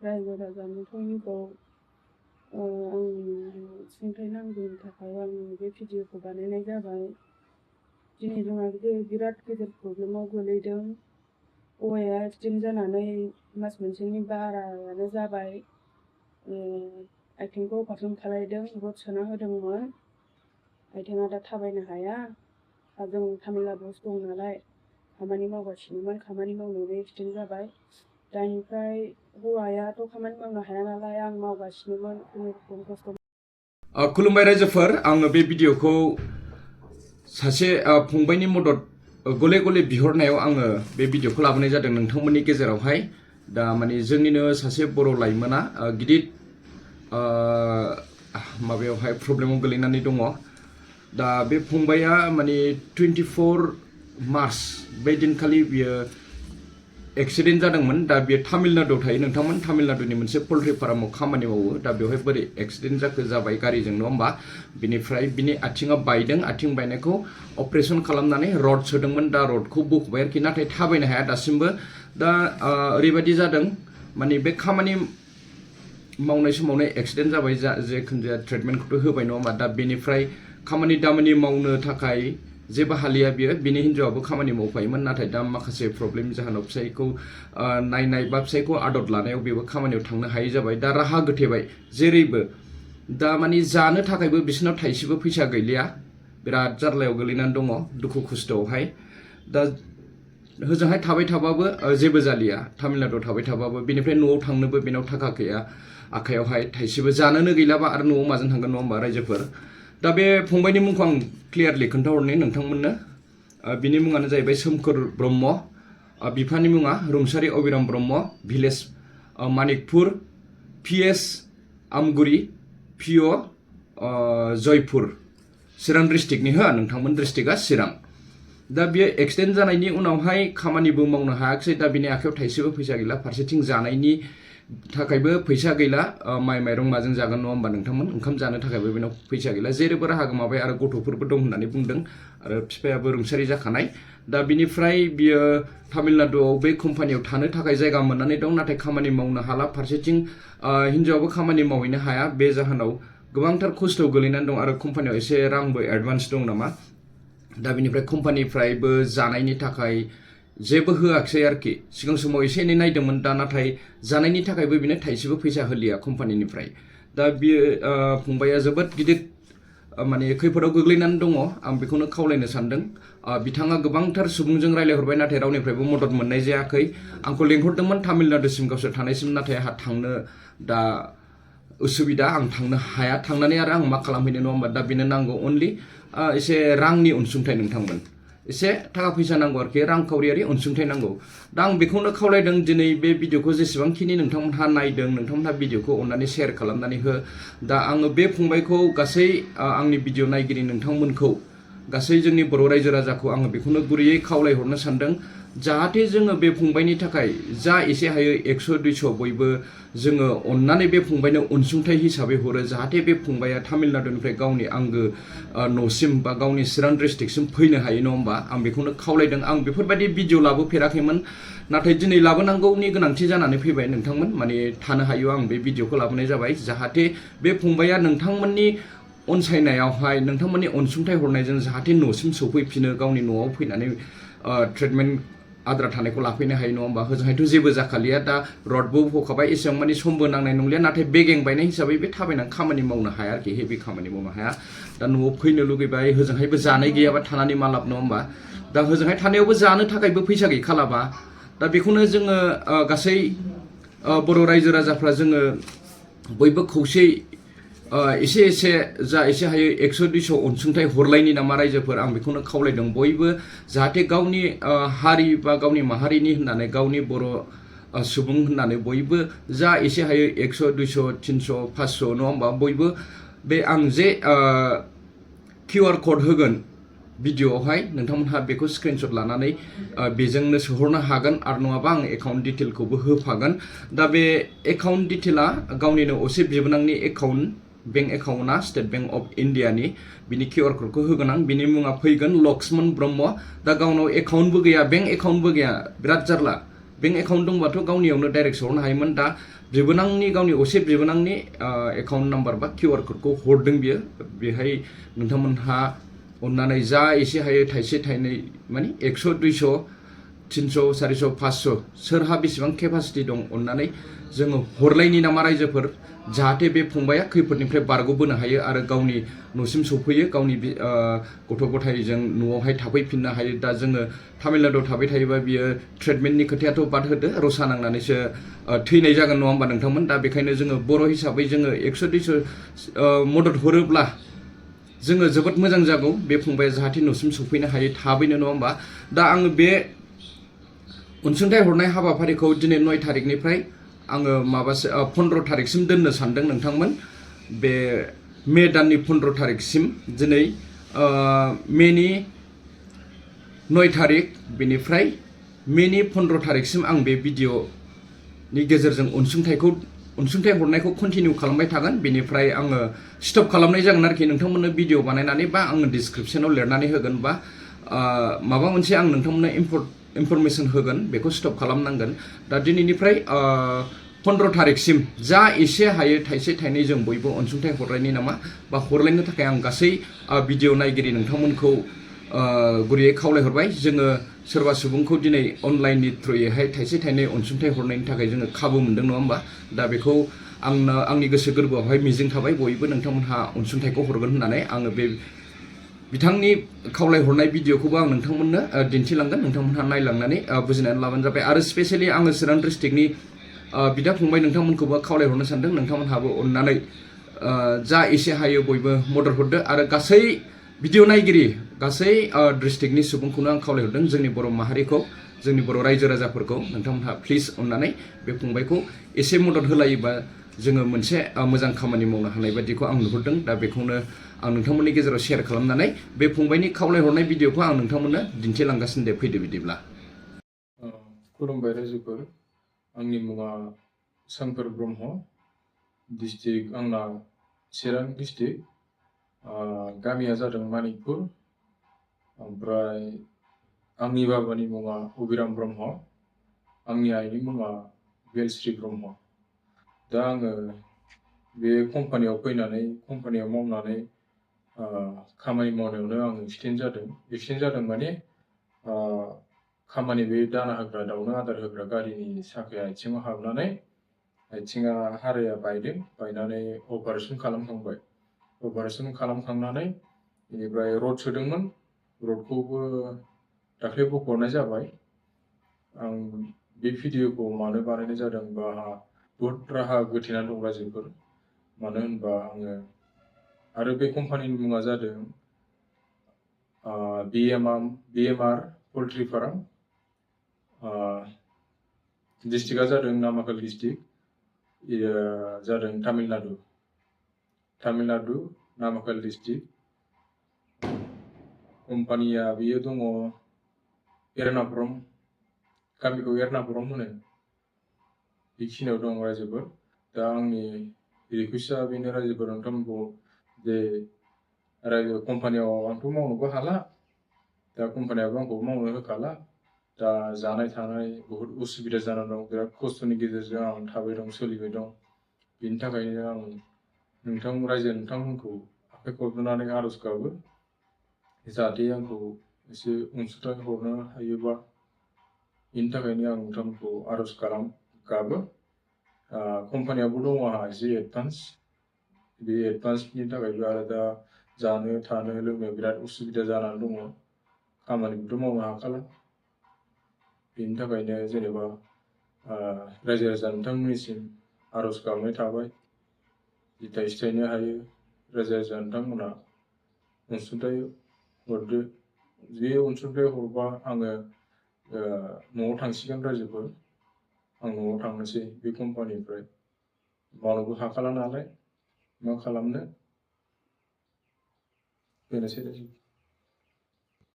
रायजो राजा नोंथांमोनखौ आं सोंथाइ नांगौनि थाखाय आं बे भिडिअखौ बानायनाय जाबाय। दिनै जोंहा बिराद गिदिर प्रब्लेमाव गोलैदों। हौवाया एक्सिडेन्ट जानानै मास मोनसेनि बारायानो जाबाय। आथिंखौ अपारेसन खालामदों, रड सोना होदोंमोन। आथिङा दा थाबायनो हाया। जों तामिलनाडुआवसो दं नालाय खामानि मावगासिनोमोन, खामानि मावनायावनो एक्सिडेन्ट जाबाय। दानिफ्राय हौवायाथ' खामानि मावनो हाया नालाय आं मावगासिनोमोन खुनुरुखुम खस्थ'। खुलुमबाय रायजोफोर, आङो बे भिडिअखौ सासे फंबायनि मदद गले गले बिहरनायाव आङो बे भिडिअखौ लाबोनाय जादों नोंथांमोननि गेजेरावहाय। दा माने जोंनिनो सासे बर' लाइमोना गिदिर माबायावहाय प्रब्लेमाव गोलैनानै दङ। दा बे फंबाया माने 24 मार्च बे दिनखालि बियो एक्सिडेन्ट जादोंमोन। दा बियो तामिलनाडुआव थायो नोंथांमोन, तामिलनाडुनि मोनसे पल्ट्रि फार्माव खामानि मावो। दा बेवहाय बोरै एक्सिडेन्ट जाबाय गारिजों नङा होमबा। बिनिफ्राय बिनि आथिङा बायदों, आथिं बायनायखौ अपारेसन खालामनानै रड सोदोंमोन। दा रडखौ बख'बाय आरोखि, नाथाय थाबायनो हाया दासिमबो। दा ओरैबायदि जादों माने बे खामानि मावनाय समावनो एक्सिडेन्ट जाबाय, जेखुनु जाया ट्रिटमेन्टखौथ' होबाय नङा होमबा। दा बेनिफ्राय खामानि दामानि मावनो थाखाय जेबो हालिया बियो। बिनि हिन्जावाबो खामानि मावफायोमोन, नाथाय दा माखासे प्रब्लेम जाहोनाव फिसायखौ नायनाय बा फिसायखौ आदर लानायाव बेबो खामानियाव थांनो हायै जाबाय। दा राहा गोथेबाय जेरैबो। दा माने जानो थाखायबो बिसोरनाव थाइसेबो फैसा गैलिया। बिराद जार्लायाव गोलैनानै दङ, दुखु खस्थ'आवहाय। दा होजोंहाय थाबाय थाबाबो जेबो जालिया, तामिलनाडुआव थाबाय थाबाबो। बेनिफ्राय न'आव थांनोबो बेनाव थाखा गैया आखायावहाय, थाइसेबो जानोनो गैलाबा आरो न'आव माजों थांगोन नङा होमबा रायजोफोर। दा बे फंबायनि मुंखौ आं क्लियारलि खोन्थाहरनि नोंथांमोननो। बिनि मुङानो जाहैबाय सोमखोर ब्रह्म, बिफानि मुङा रुंसारि अबिराम ब्रह्म, भिलेज मानिकपुर, PS आमगुरि, PO जयपुर, चिरां डिस्ट्रिक्टनि हो नोंथांमोन, डिस्ट्रिक्टआ चिरां। दा बियो एक्सिडेन्ट जानायनि उनावहाय खामानिबो मावनो हायाखिसै। दा बिनि आखायाव थाइसेबो फैसा गैला, फारसेथिं जानायनि थाखायबो फैसा गैला। माइ माइरं माजों जागोन नङा होमबा नोंथांमोन, ओंखाम जानो थाखायबो बेनाव फैसा गैला। जेरैबो राहा गोमाबाय आरो गथ'फोरबो दं होननानै बुंदों, आरो बिफायाबो रुंसारि जाखानाय। दा बिनिफ्राय बियो तामिलनाडुआव बे कम्पानियाव थानो थाखाय जायगा मोननानै दं, नाथाय खामानि मावनो हाला। फारसेथिं हिन्जावाबो खामानि मावहैनो हाया। बे जाहोनाव गोबांथार खस्थ'आव गोलैनानै दं, आरो कम्पानियाव एसे रांबो एडभान्स दं नामा। दा बिनिफ्राय कम्पानिफ्रायबो जानायनि थाखाय जेबो होआखिसै आरोखि। सिगां समाव एसे एनै नायदोंमोन, दा नाथाय जानायनि थाखायबो बिनो थाइसेबो फैसा होलिया कम्पानिनिफ्राय। दा बियो फंबाया जोबोद गिदिर माने खैफोदाव गोग्लैनानै दङ। आं बेखौनो खावलायनो सानदों। बिथाङा गोबांथार सुबुंजों रायलायहरबाय, नाथाय रावनिफ्रायबो मदद मोननाय जायाखै। आंखौ लेंहरदोंमोन तामिलनाडुसिम गावसोर थानायसिम, नाथाय आंहा थांनो दा उसुबिदा, आं थांनो हाया। थांनानै आरो आं मा खालामहैनो नङा होमबा। दा बेनो नांगौ अनलि एसे रांनि अनसुंथाइ नोंथांमोन, एसे थाखा फैसा नांगौ आरोखि, रांखावरियारि अनसुंथाइ नांगौ। दा आं बेखौनो खावलायदों, दिनै बे भिडिअखौ जेसेबांखिनि नोंथांमोनहा नायदों, नोंथांमोनहा भिडिअखौ अननानै शेयार खालामनानै हो। दा आङो बे फंबायखौ गासै आंनि भिडिअ नायगिरि नोंथांमोनखौ, गासै जोंनि बर' रायजो राजाखौ आङो बेखौनो गुरैयै खावलायहरनो सानदों, जाहाथे जोङो बे फंबायनि थाखाय जा एसे हायो 100-200 बयबो जोङो अननानै बे फंबायनो अनसुंथाइ हिसाबै हरो, जाहाथे बे फंबाया तामिलनाडुनिफ्राय गावनि आंगो न'सिम बा गावनि चिरां डिस्ट्रिक्टसिम फैनो हायो नङा होमबा। आं बेखौनो खावलायदों। आं बेफोरबायदि भिडिअ लाबोफेराखैमोन, नाथाय दिनै लाबोनांगौनि गोनांथि जानानै फैबाय नोंथांमोन। माने थानो हायो आं बे भिडिअखौ लाबोनाय जाबाय, जाहाथे बे फंबाया नोंथांमोननि अनसायनायावहाय, नोंथांमोननि अनसुंथाइ हरनायजों जाहाथे न'सिम सौफैफिनो, गावनि न'आव फैनानै ट्रिटमेन्ट आद्रा थानायखौ लाफैनो हायो नङा होमबा। होजोंहायथ' जेबो जाखालिया, दा रडबो बखाबाय, एसेबां मानि समबो नांनाय नंलिया। नाथाय बेगें बायनाय हिसाबै बे थाबायनानै खामानि मावनो हाया आरोखि, हेभि खामानि मावनो हाया। दा न'आव फैनो लुगैबाय, होजोंहायबो जानाय गैयाबा थानानै मा लाब नङा होमबा। दा होजोंहाय थानायावबो जानो थाखायबो फैसा गैखालाबा। दा बेखौनो जोङो गासै बर' रायजो राजाफ्रा जोङो बयबो खौसेयै एसे एसे जा एसे हायो 100-200 अनसुंथाइ हरलायनि नामा रायजोफोर। आं बेखौनो खावलायदों बयबो, जाहाथे गावनि हारि बा गावनि माहारिनि होननानै, गावनि बर' सुबुं होननानै बयबो जा एसे हायो 100-200-300-500 नङा होमबा। बयबो बे आं जे QR कड होगोन भिडिअआवहाय, नोंथांमोनहा बेखौ स्क्रिनशट लानानै बेजोंनो सोहरनो हागोन, आरो नङाबा आं एकाउन्ट डिटेलखौबो होफागोन। दा बे एकाउन्ट डिटेला गावनिनो असे बिबोनांनि एकाउन्ट, बेंक एकाउन्टआ स्टेट बेंक अफ इन्डियानि। बिनि QR क'डखौ होगोन आं। बिनि मुङा फैगोन लक्ष्मन ब्रह्म। दा गावनाव एकाउन्टबो गैया, बेंक एकाउन्टबो गैया, बिराद जारला। बेंक एकाउन्ट दंबाथ' गावनियावनो डाइरेक्ट हरनो हायोमोन दा बिबोनांनि गावनि असे बिबोनांनि एकाउन्ट नाम्बार बा QR कोडखौ हरदों बियो बेहाय नोंथांमोनहा अननानै जा एसे हायो थाइसे थाइनै माने 100 200 300 400 500 सोरहा बेसेबां केपासिटि दं अननानै जोङो हरलायनि नामा रायजोफोर जाहाथे बे फंबाया खैफोदनिफ्राय बारग'बोनो हायो आरो गावनि न'सिम सफैयो गावनि गथ' गथायजों न'आवहाय थाफैफिननो हायो दा जोङो तामिलनाडुआव थाबाय थायोबा बियो ट्रिटमेन्टनि खोथायाथ' बाद होदो रसा नांनानैसो थैनाय जागोन नङा होमबा नोंथांमोन दा बेखायनो जोङो बर' हिसाबै जोङो 100 200 मदद हरोब्ला जोङो जोबोद मोजां जागौ बे फंबाया जाहाथे न'सिम सफैनो हायो थाबैनो नङा होमबा दा आङो बे अनसुंथाइ हरनाय हाबाफारिखौ दिनै 9 तारिखनिफ्राय आङो 15 तारिखसिम दोननो सानदों नोंथांमोन बे मे दाननि 15 तारिखसिम दिनै मेनि 9 तारिख बेनिफ्राय मेनि 15 तारिखसिम आं बे भिडिअनि गेजेरजों अनसुंथाइ हरनायखौ कन्टिनिउ खालामबाय थागोन बेनिफ्राय आङो स्टप खालामनाय जागोन आरोखि नोंथांमोननो भिडिअ बानायनानै बा आङो डिसक्रिपसनाव लिरनानै होगोन बा माबा मोनसे आं नोंथांमोननो इनफरमेसन होगोन बेखौ स्टप खालामनांगोन दा दिनैनिफ्राय 15 तारिखसिम जा एसे हायो थाइसे थाइनै जों बयबो अनसुंथाइ हरलायनि नामा बा हरलायनो थाखाय आं गासै भिडिअ नायगिरि नोंथांमोनखौ गुरैयै खावलायहरबाय जोङो सोरबा सुबुंखौ दिनै अनलाइननि थ्रुयैहाय थाइसे थाइनै अनसुंथाइ हरनायनि थाखाय जोङो खाबु मोनदों नङा होमबा दा बेखौ आंनि गोसो गोरबोआवहाय मिजिं थाबाय बयबो नोंथांमोनहा अनसुंथाइखौ हरगोन होननानै आङो बे बिथांनि खावलायहरनाय भिडिअखौबो आं नोंथांमोननो दिन्थिलांगोन नोंथांमोनहा नायलांनानै बुजिनानै लाबानो जाबाय आरो स्पेसियेलि आङो चिरां डिस्ट्रिक्टनि बिदा फंबाय नोंथांमोनखौबो खावलायहरनो सानदों नोंथांमोनहाबो अननानै जा एसे हायो बयबो मदद हरदो आरो गासै भिडिअ नायगिरि गासै डिस्ट्रिक्टनि सुबुंखौनो आं खावलायहरदों जोंनि बर' माहारिखौ जोंनि बर' रायजो राजाफोरखौ नोंथांमोनहा प्लिज अननानै बे फंबायखौ एसे मदद होलायोबा जोङो मोनसे मोजां खामानि मावनो हानाय बायदिखौ आं नुहुरदों दा बेखौनो आं नोंथांमोननि गेजेराव शेयार खालामनानै बे फंबायनि खावलायहरनाय भिडिअखौ आं नोंथांमोननो दिन्थिलांगासिनो दे फैदो बिदिब्ला खुलुमबाय रायजोफोर आंनि मुङा सोमखोर ब्रह्म डिस्ट्रिक्ट आंना चिरां डिस्ट्रिक्ट गामिया जादों मानिकपुर ओमफ्राय आंनि बाबानि मुङा अबिराम ब्रह्म आंनि आइनि मुङा बेलस्रि ब्रह्म दा आङो बे कम्पानियाव फैनानै कम्पानियाव मावनानै खामानि मावनायावनो आं एक्सिडेन्ट जादों माने खामानि बे दाना होग्रा दाउनो आदार होग्रा गारिनि साखाया आथिङाव हाबनानै आथिङा हाराया बायदों बायनानै अपारेसन खालामखांनानै बेनिफ्राय रड सोदोंमोन रडखौबो दाख्लै बख'नाय जाबाय आं बे भिडिअखौ मानो बानायनाय जादों बा बहुद राहा गोथेनानै दं रायजोफोर मानो होनबा आङो आरो बे कम्पानिनि मुङा जादों BMR पोल्ट्रि फार्म डिस्ट्रिक्टआ जादों नामाकल डिस्ट्रिक्ट जादों तामिलनाडु नामाकल डिस्ट्रिक्ट कम्पानिया बियो दङ एरनापुरम गामिखौ एरनापुरम होनो बेखिनियाव दं रायजोफोर दा आंनि रिकुवेस्टआ बेनो रायजोफोर नोंथांमोनखौ जे रायजो कम्पानियाव आंथ' मावनोबो हाला दा कम्पानियाबो आंखौ मावनो होखाला दा जानाय थानाय बहुद उसुबिदा जानानै दं बिराद खस्थ'नि गेजेरजों आं थाबाय दं सोलिबाय दं बेनि थाखायनो आं नोंथांमोनखौ आखाइ खबनानै आर'ज गाबो जाहाथे आंखौ एसे अनसुंथाइ हरनो हायोबा बेनि थाखायनो आं नोंथांमोनखौ आर'ज गाबो कम्पानियावबो दङ आंहा एसे एडभान्स बे एडभान्सनि थाखायबो आरो दा जानो थानो लोंनो बिराद उसुबिदा जानानै दङ खामानिखौथ' मावनो हाखाला बेनि थाखायनो जेनेबा रायजो राजा नोंथांमोननिसिम आर'ज गाबनाय थाबाय जिथा इस्थायनो हायो रायजो राजा नोंथांमोना अनसुंथाइ हरदो बे अनसुंथाइ हरबा आङो न'आव थांसिगोन रायजोफोर आं न'आव थांनोसै बे कम्पानिनिफ्राय मावनोबो हाखाला नालाय मा खालामनो बेनोसै रायजो